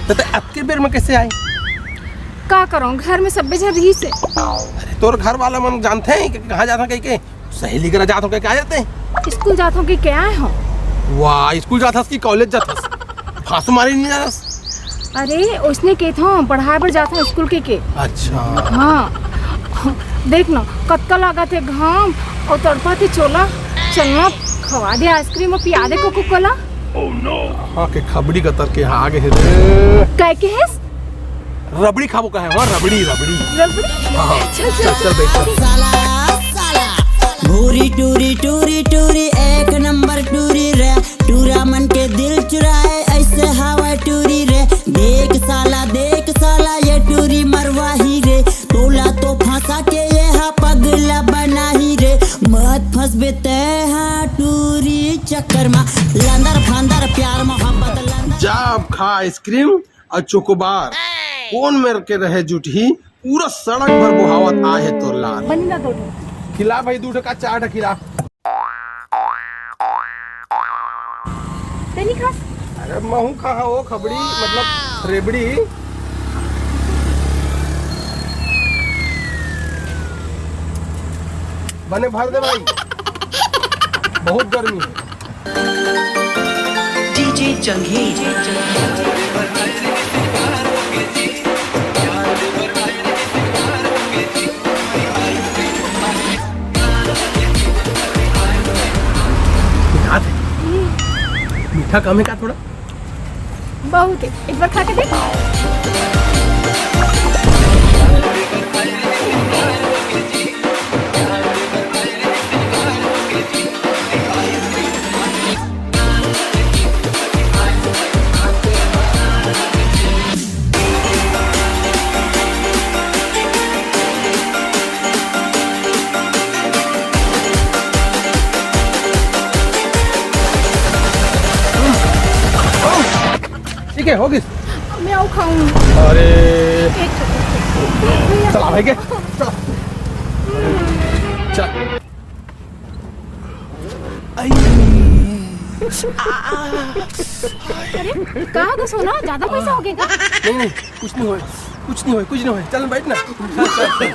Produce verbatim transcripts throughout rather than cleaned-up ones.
त तैं अतके बेर में कइसे आए? का करंव, घर में सब्बे झन रहिस हे। अरे, तोर घर वाला मन जानथे कि कहाँ जात हंव कहिके? सहेली करा जात हंव कहिके आ जाथे। स्कूल जात हंव कहिके आए हंव। वाह, स्कूल जात हस कि कॉलेज जात हस? फांसू मारे नइ जात हस? अरे, ओइसने कहिथंव, पढ़ाए बर जात हंव स्कूल कहिके। अच्छा। हाँ। देख ना, कतका लागत हे घाम अउ तड़पत हे चोला। चल ना, खवा दे आइसक्रीम अउ पिया दे कोको कोला। हाँ, के खबड़ी कतर के आ गे हे रे। काय कहेस? रबड़ी खाबो कहे, हाँ, रबड़ी, रबड़ी। रबड़ी? हाँ, हाँ। चल, चल, चल। चल, चल, बैठ, चल। साला, साला। भूरी टूरी, टूरी, टूरी, एक नंबर टूरी रे। टूरा मन के दिल चुराए, अइसे हवय टूरी रे। देख साला, देख साला, ये टूरी मरवाही रे। तोला तो फंसा के ये हा पगला बनाही रे। मत फंसबे तैं हा टूरी चक्कर मा। लंदर फंदर प्यार मोहब्बत लंदर। जा अब खा आइसक्रीम अउ चोकोबार। कोन मेर के रहे जुटही, पूरा सड़क भर बोहावत आए हे तोर लार। बनी ना दो ठो। खिला भाई, दू ठो का चार ठो खिला। तैं नइ खास? अरे महूं खाहूं ओ खबड़ी, मतलब रेबड़ी। बने भर दे भाई, बहुत गर्मी हे। डीजे जंगीर। मीठा थे? मीठा कम हे का थोड़ा? बहुत हे, एक बार खा के देख। ठीक हे, हो गिस। मैं अउ खाऊं। अरे। एक सेकंड। चला भाई के। चला। चल। अरे, का होगे सोना? ज्यादा पैसा होगे का? नहीं, नहीं, कुछ नहीं होय, कुछ नहीं होय, कुछ नहीं होय। चल, बैठ ना। चल, चल।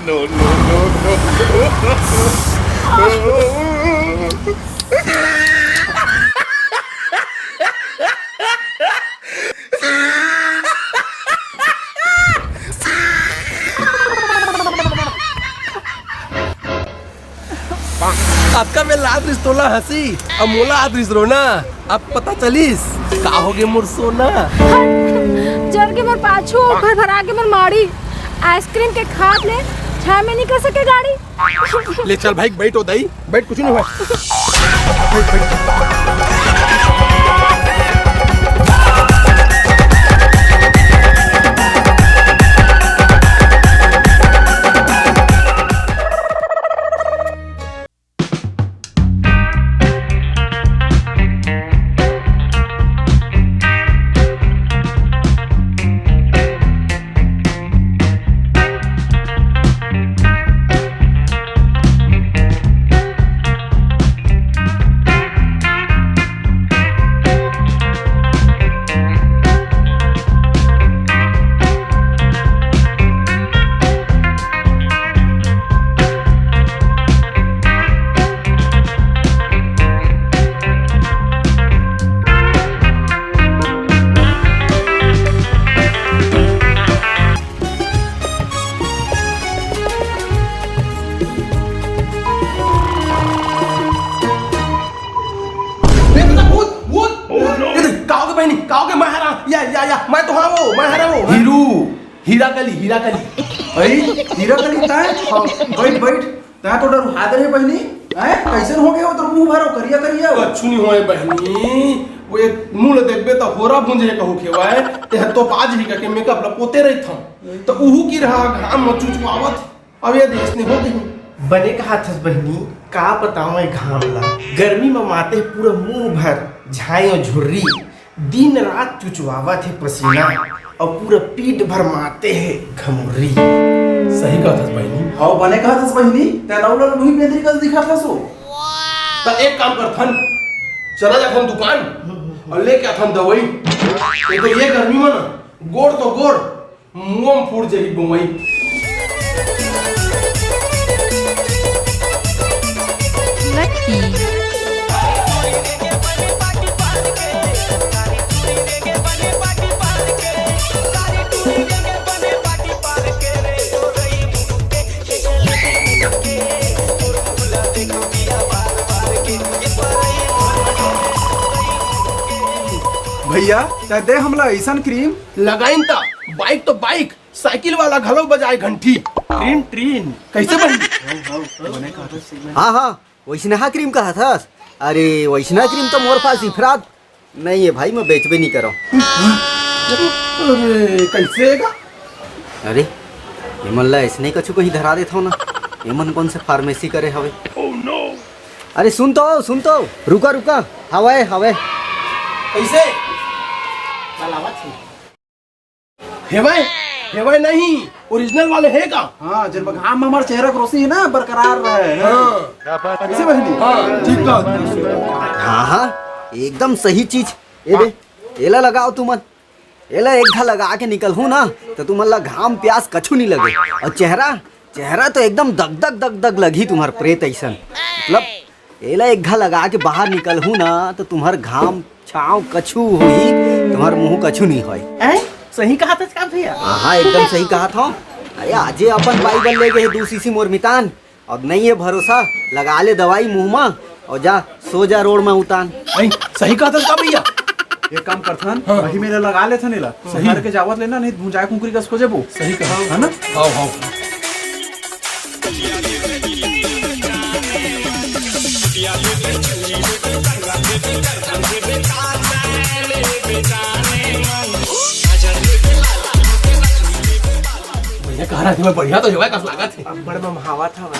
No, no, no, no। अतका बेर लात रिस तोला हंसी, अब मोला आत रिस रोना। अब पता चलिस का होगे मोर सोना। जर के मोर पाछू, भर भरा के मोर माड़ी। आइसक्रीम के खाद ले छह में निकल सके गाड़ी। ले चल भाई, बैठ ओ दाई, बैठ, कुछ नहीं होय। बैठ, बैठ। ए, दादा, भूत, भूत। Oh, no। ए, देख, का होगे बहिनी, का होगे? मैं हरा, या, या, या, मैं तो हाँ वो, मैं हरा वो, मैं हीरू, हीरा कली, हीरा कली। अई, हीरा कली, तैं? हाँ, बैठ, बैठ। तैं तो डर उठा दे रे बहिनी। हैं? कइसन होगे ओ तोर मुंह भरो, करिया, करिया? कछु नहीं होय बहिनी, वो एक मुंह ले देखबे त होरा भूंजे कहू खेवाय, तेह तो बाज ही करके मेकअप ल पोते रहिथंव। त उहू की रहा घाम म चुचवावत। अब ये देश ने हो गई। बने कहाथस बहिनी, का बतावं ए घाम ला। गर्मी म माते पूरा मुंह भर झाई अउ झुर्री, दिन रात चुचवावत हे पसीना, अउ पूरा पीठ भर माते हे घमुर्री। सही कहाथस बहिनी। हव, बने कहाथस बहिनी, तैं दाऊ ला लुही बेंदरी कस दिखाथस ओ। त एक काम करथन, चला जाथन दुकान, अउ लेके आथन दवाई। ये तो ये गर्मी में ना, गोड़ तो गोड़, मुंह में फूट जाही बम्बई। भैया, तैं दे हमला अइसन क्रीम। लगाइन त बाइक तो बाइक, साइकिल वाला घलो बजाए घंटी। ट्रीन, ट्रीन। कैसे बनी? हाँ, हाँ, वैसनहा क्रीम कहत हस? अरे, वैसनहा क्रीम तो मोर पास इफरात नहीं है भाई, मैं बेचबे नहीं करो। अरे, कैसे का? अरे, एमन ला ऐसने कछु कहीं धरा देथव ना। एमन कौन से फार्मेसी करे हवे? अरे सुन तो, सुन तो, रुका, रुका, हवय, हवय। कैसे? हेवय, हेवय नहीं, ओरिजिनल वाले हे का? हाँ, जब घाम में हमार चेहरा के रोशनी है ना, बरकरार रहे है। हाँ। कैसे बहिनी? हाँ, ठीक बात। हाँ, हाँ, एकदम सही चीज। ए बे, एला लगाओ तुमन। एला एक घा लगा के निकलहू ना, त तुमन ला घाम प्यास कछु नहीं लगे। और चेहरा, चेहरा तो एकदम दगदग दगदग लगही तुम्हार प्रेत अइसन। मतलब, एला एक घा लगा के बाहर निकलहू ना, त तुम्हार घाम छाव कछु होही, तुम्हार मुंह कछु नहीं होय। हैं? सही कहा था का भैया? हाँ, हाँ, एकदम सही कहा था। अरे, आजे अपन बाइबल ले गए दू सीसी मोर मितान। अब नहीं है भरोसा, लगा ले दवाई मुंह मा और जा, सो जा रोड मा उतान। नहीं, सही कहा था का भैया? एक काम करथन, हाँ। वही मेला लगा लेथन एला। सही। घर के जावत लेना, नहीं भुंजाए कुंकरी कस हो जेबो। सही कहा। है ना? हाव, हाव। भैया कहा रहा था, बढ़िया तो हेवय कस लागत हे। अब्बड़ ममहावत हवय।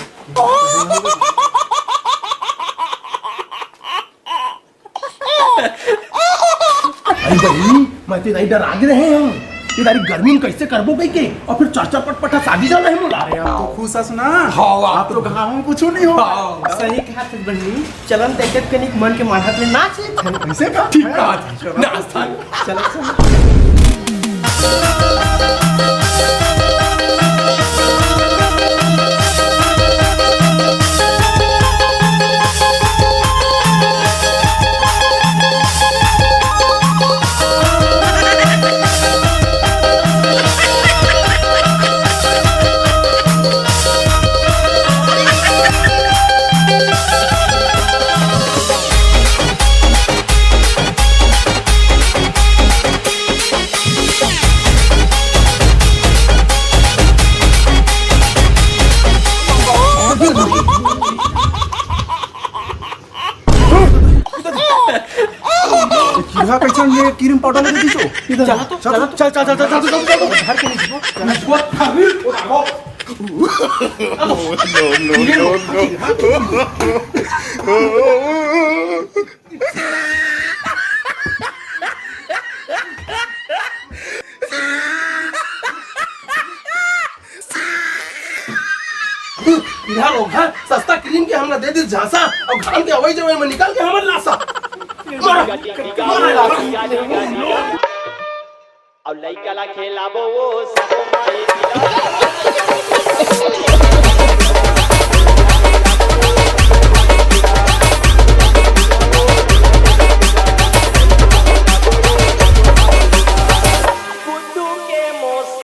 अरे बहिनी, मैं तो इधर डरा गे रहे हंव। ये दारी गर्मी में कैसे करबो कहिके, और फिर चार चार पटपटा शादी जाना है मोला। अरे, आप तो खुश हस ना? हाँ, आप आप तो तो घाम में कुछ नहीं हो। हाँ। सही कहा थे बहिनी, चलन देखत कनिक मन के माढ़त ले नाच लेथन। कैसे का? ठीक कहा थे। नाच था। चलो, चलो। चूल्हा कैसन ये क्रीम पाउडर लगा दीसो? इधर चला तो, चल, चला तो। चल, चल, चल, चल, चल, चल, चल, चल। घर के नीचे को, चला तो। वो, अभी, वो, वो। No, no, no, no। इधर लोग, हाँ, सस्ता क्रीम के हमला दे दे झांसा, और घाम के अवई जवई में निकल के हमर लासा। मारा, मारा लासा। अउ लइका ला खेलाबो वो सबो माई पिला।